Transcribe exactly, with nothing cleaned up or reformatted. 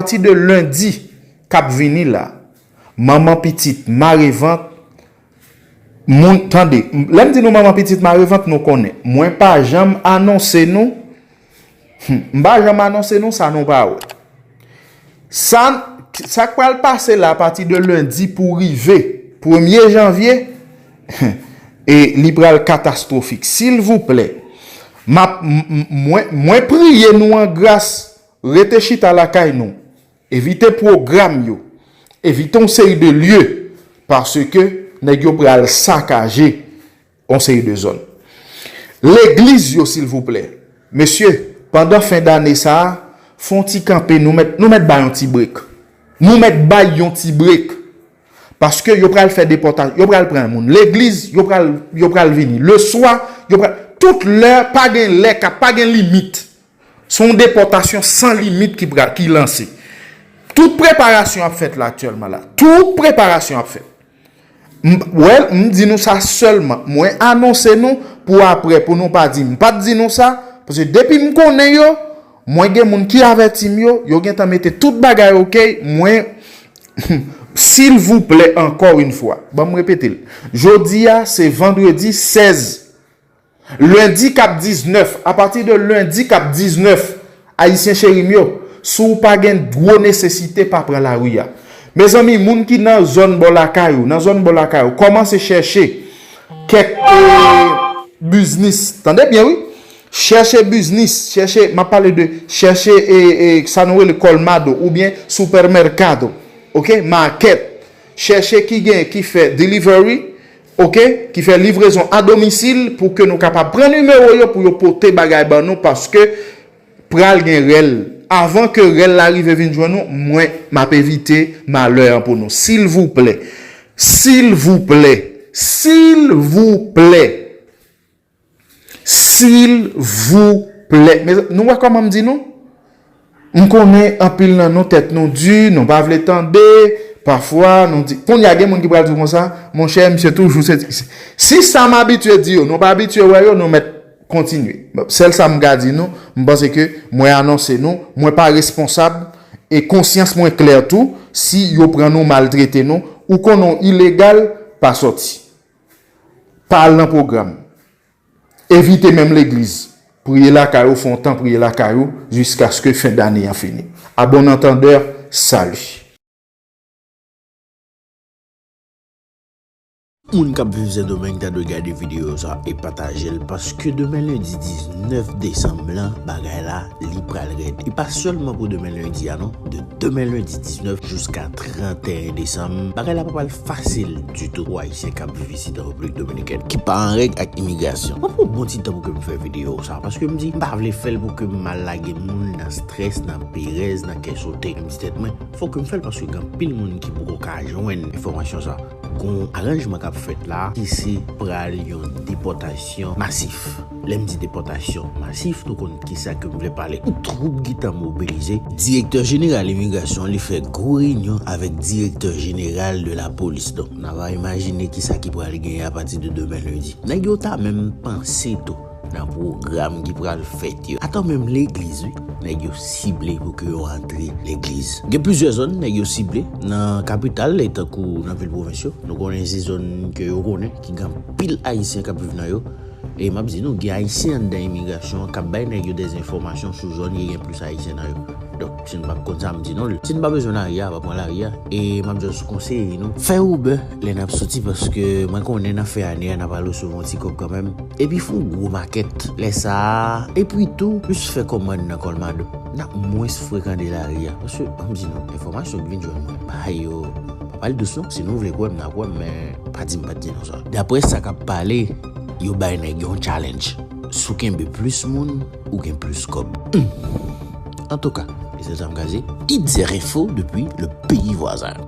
Apati de lendi k ap vini la, manman pitit mare vant, moun, tande, lè m di nou manman pitit mare vant, nou konnen. Mwen pa janm anonse nou, hmm, m pa janm anonse nou sa nou pa wè. Sa, sa k pral pase la apati de lendi pou rive premye janvye, e li pral katastwofik. Silvouplè, m ap, m, m, mwen, mwen priye nou an gras, rete chita lakay nou, evite pwogram yo, evite yon seri de lye, paske nèg yo pral sakaje yon seri de zòn. Legliz yo, silvouplè. Mesye, pandan fen dane sa a, fè yon ti kanpe, nou mèt, nou mèt bay yon ti brek. Nou mèt bay yon ti brek. Paske yo pral fè depòta-, yo pral pran moun. Legliz, yo pral, yo pral vini. Leswa, yo pral, tout lè, pa gen lè k ap, pa gen limit. Se yon depòtasyon san limit ki pral, ki lanse. Tout preparasyon ap fèt la aktyèlman la. Tout preparasyon ap fèt. M, well, m di nou sa sèlman. Mwen anonse nou pou aprè, pou nou pa di m pa t di nou sa. Paske depi m konnen yo, mwen gen moun ki avèti m yo, yo gentan mete tout bagay ok. Mwen, silvouplè, ankò yon fwa, ban m repete l. Jodi a, se vandredi sèz. Lendi k ap diznèf, apati de lendi k ap diznèf, Ayisyen cheri m yo, si w pa gen gwo nesesite, pa pran lari a. Mezanmi, moun ki nan zòn bò lakay ou, nan zòn bò lakay ou, kòmanse chèche kèk, e, biznis. Tande byen, wi. Chèche biznis, chèche, m ap pale de, chèche, e, e, sa nou rele kòlmado oubyen supermercado, ok, makèt. Chèche ki gen, ki fè delivery, ok, ki fè livrezon a domisil pou ke nou kapab pran nimewo yo pou yo pote bagay ban nou, paske pral gen rèl. Avan ke rèl la rive vin jwenn nou, mwen, m ap evite malè an pou nou. Silvouplè, silvouplè, silvouplè, silvouplè. Men nou wè kòman m di nou? M konnen anpil nan nou, tèt nou di, nou pa vle tande, pafwa nou di, kounye a gen moun ki pral di w konsa, monchè, misye toujou se, se, si sa m abitye di yo, nou pa abitye wè yo, nou mèt kontinye. Bon, sèl sa m ka di nou, m panse ke mwen anonse nou, mwen pa responsab, e konsyans mwen klè tou, si yo pran nou, maltrete nou, ou konnen w ilegal, pa sòti. Pa al nan pwogram. Evite menm legliz. Priye lakay ou, fè yon tan priye lakay ou, jiskaske fen dane an fini. A bon antandè, sali. Moun k ap viv Sendomeng ta dwe gade videyo sa e pataje l, paske demen lendi diznèf desanm lan, bagay la, li pral rèd. E pa sèlman pou demen lendi a non, de demen lendi diznèf jiska trannteyen desanm, bagay la pa pral fasil ditou pou Ayisyen k ap viv isit an Repiblik Dominikèn, ki pa an règ ak imigrasyon. Mwen pran yon bon ti tan pou ke m fè videyo sa, paske m di, m pa vle fè l pou ke m al lage moun nan strès, nan perèz, nan kè sote. M di tèt mwen, fòk ke m fè l paske gen anpil moun ki poko ka jwenn enfòmasyon sa. Gon aranjman k ap fèt la, ki se pral yon depòtasyon masif. Lè m di depòtasyon masif, nou konn kisa ke m vle pale. Yon twoup gentan mobilize. Direktè jeneral imigrasyon, li fè gwo reyinyon avèk direktè jeneral de la polis. Donk, n a va imajine kisa ki pral genyen apati de demen lendi. Nèg yo ta menm panse tou nan pwogram ki pral fèt yo. Ata menm legliz, wi. Nèg yo sible pou ke yo antre legliz. Gen plizyè zòn nèg yo sible nan kapital, tankou nan vil pwovens yo. Nou konnen se zòn ke yo konnen, ki gen anpil Ayisyen k ap viv nan yo. E m ap di nou, gen Ayisyen anndan imigrasyon an k ap bay nèg yo dèzenfòmasyon sou zòn ki gen plis Ayisyen nan yo. Donk, si n pa konn sa, m di nou l. Si n pa bezwen lari a, pa pran lari a. E m ap just konseye nou, fè Uber lè n ap soti, paske mwen konnen nan fen ane a, n ap al resevwa yon ti kòb kanmenm. Epi fè yon gwo makèt. Lè sa a, epi tou, plis fè kòmann nan Colmado. N ap mwens frekante lari a. Paske, ann di nou, enfòmasyon ki vin jwenn mwen, bagay yo, pa pral dous non. Si nou vle kwè m, n a kwè m, men pa di m pa t di nou sa. Daprè sa k ap pale, yo bay nèg yo yon challenge. Si w kenbe plis moun, ou gen plis kòb. Hmm. Antouka, se sa m ka di. Itzer Info depi le pays voisin.